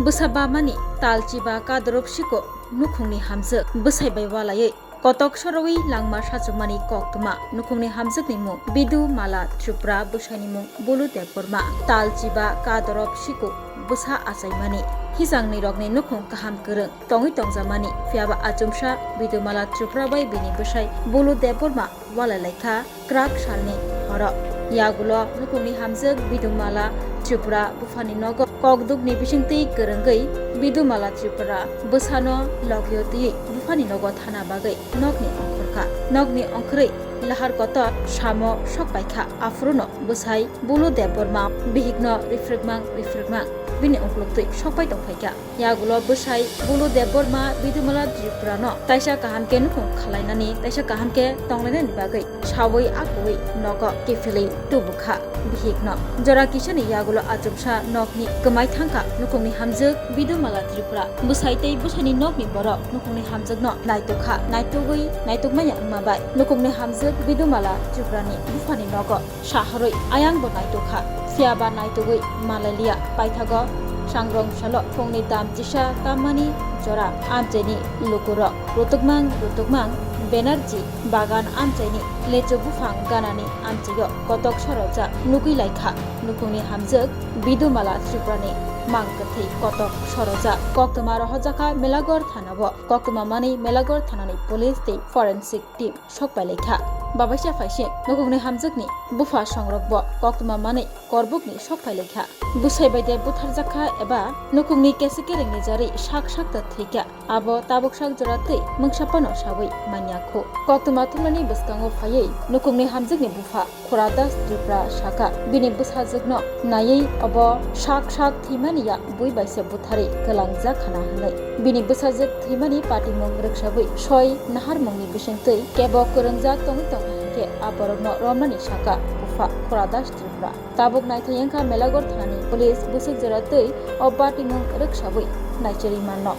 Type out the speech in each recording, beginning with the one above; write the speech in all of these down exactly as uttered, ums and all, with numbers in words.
Bwsa bamani tal chiba kadorop siko nukhungni hamjwk bwsai bai walaiwi kotok sorowi langma sachukmani koktwma nukhungni hamjwkni mung Bidu Mala Tripura, bwsaini mung Bulu Debbarma. Tal chiba kadorop siko bwsa achaimani, hisangnirokni nukhung kaham kwrwng tongwi tongjakmani, phiyaba achomsa Bidu Mala Tripura bai bini bwsai Bulu Debbarma walai laikha kwrak salni horo. Yagulo nukhungni hamjwk Bidu Mala Tripura buphani nogo kokdukni bisingtwi kwrwngwi Bidu Mala Tripura bwsano logio twiwi buphani nogo thana bagwi nokni ongkhorkha. Nokni ongkhorwi lahar kotor samo sokpaikha. Aphuru no bwsai Bulu Debbarma bihikno rifrwkmang rifrwkmang bini ukloktwi sokpai tongphaikha. Yagulo bwsai Bulu Debbarma Bidumala Tripurano taisa kaham khe nukhung khalainani, taisa kaham khe tonglainani bagwi saui akui nogo kiphilwi tubukha bihikno. Jora kisani yagulo achomsa nokni kwmai thangkha nukhungni hamjwk Bidumala Tripura. Bwsai tei bwsaini nokni borok nukhungni hamjwkno naitokha, naitugwi naitukmaya wngma bai nukhungni hamjwk Bidumala Tripurani buphani nogo sahorwi ayang bo naitokha, phiyaba naitugwi malailia. Paithago sangrong salo phungni dam chisa tammani jora amchaini lukurok rutukmang rutukmang Banerjee bagan amchaini lechu buphang ganani amchaio kotok sorojak nugwi laikha nukhungni hamjwk Bidumala Tripurani mang kwthwi kotok sorojak. Koktwma rohorjakha Melagor thanao. Koktwma manwi Melagor thanani police tei forensic team sokpailaikha. Babaisa phaising nukhungni hamjwkni bupha songrokbo koktwma manwi korbukni sokpailaikha. Bwsai bai de butharjakha eba nukhungni kesi kerengni jarwi sak sakta thwikha, abo tabuk sak jora twi mungsa phano saui manya khu. Koktwma thumnani bwskango phaiwi nukhungni hamjwkni bupha Khuradas Tripura sakha, bini bwsajwkno naiwi obo sak sak thwimani ya bui bai se butharwi kwlangjak khana hwnwi. Bini bwsajwk thwimani patimung rwksabwi soi naharmungni bisingtwi kebo kwrwngjak tongwi tongkha hinkhe a borokno romnani sakha bupha Khuradas Tripura. Tabuk naithai wngkha Melagor thanani police bwswk jora twi o patimung rwksabwi naichirwi mano.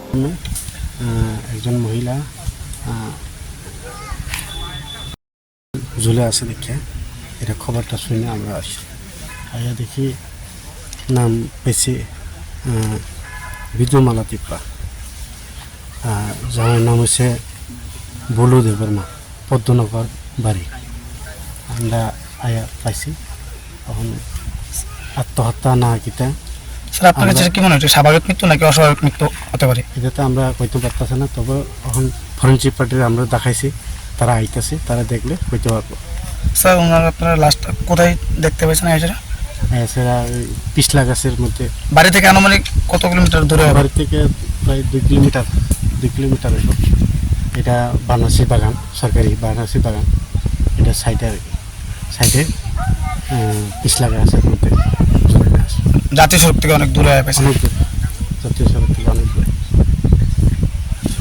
আহ, একজন মহিলা, আহ, ঝুলে আছে দেখে এটা খবরটা শুনে আমরা আসি। আইয়া দেখি নাম পেয়েছি, আহ, বিদ্যুমালা ত্রিপুরা। আহ, জামাইর নাম হচ্ছে বুলু দেববর্মা, পদ্মনগর বাড়ি। আমরা আয়া পাইছি। এখন আত্মহত্যা না কিতা। স্যার, আপনার কাছে আমরা কি মনে হচ্ছে, স্বাভাবিক মৃত্যু নাকি অস্বাভাবিক মৃত্যু হতে পারে? এটা তো আমরা কইতে পারতেছি না, তবে এখন ফরেন্সিক পার্টির আমরা দেখাইছি, তারা আইতাছে, তারা দেখলে কইতে পারবো। স্যার, ওনার আপনারা লাস্ট কোথায় দেখতে পেয়েছেন এছাড়া? এছাড়া ওই পিছলা গাছের মধ্যে। বাড়ি থেকে আনুমানিক কত কিলোমিটার দূরে হবে? বাড়ি থেকে প্রায় দুই কিলোমিটার, দুই কিলোমিটার হইব। এটা বানাসি বাগান, সরকারি বানাসি বাগান, এটা সাইডে আর কি। সাইডে, আহ, পিছলা গাছের মধ্যে ঝুলে আছে। জাতীয় সড়ক থেকে অনেক দূরে হয়ে গেছে। অনেক দূরে, জাতীয় সড়ক থেকে অনেক দূরে।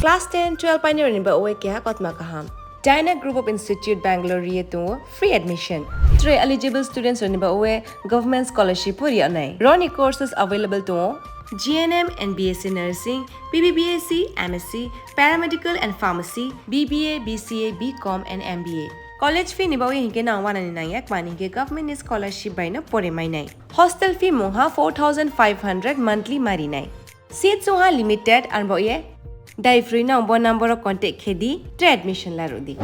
Class ten, twelve painirokni bagwi keha kotma kaham. Dyna Group of Institute Bangalore ri tongo free admission. Tei eligible students rokni bagwi government scholarship bo ri anai. Roni courses available tongo G N M and B S C nursing, B B B S C, M S C, paramedical and pharmacy, B B A, B C A, B Com and M B A. College fee ni bagwi hinkhe nang wanani nangya, mani hinkhe government ni scholarship bai no pore mainai. Hostel fee mungha four thousand five hundred monthly marinai. Seats wngha limited, arbo ye dai free no bo number o contact khe di, tei admission la rw di.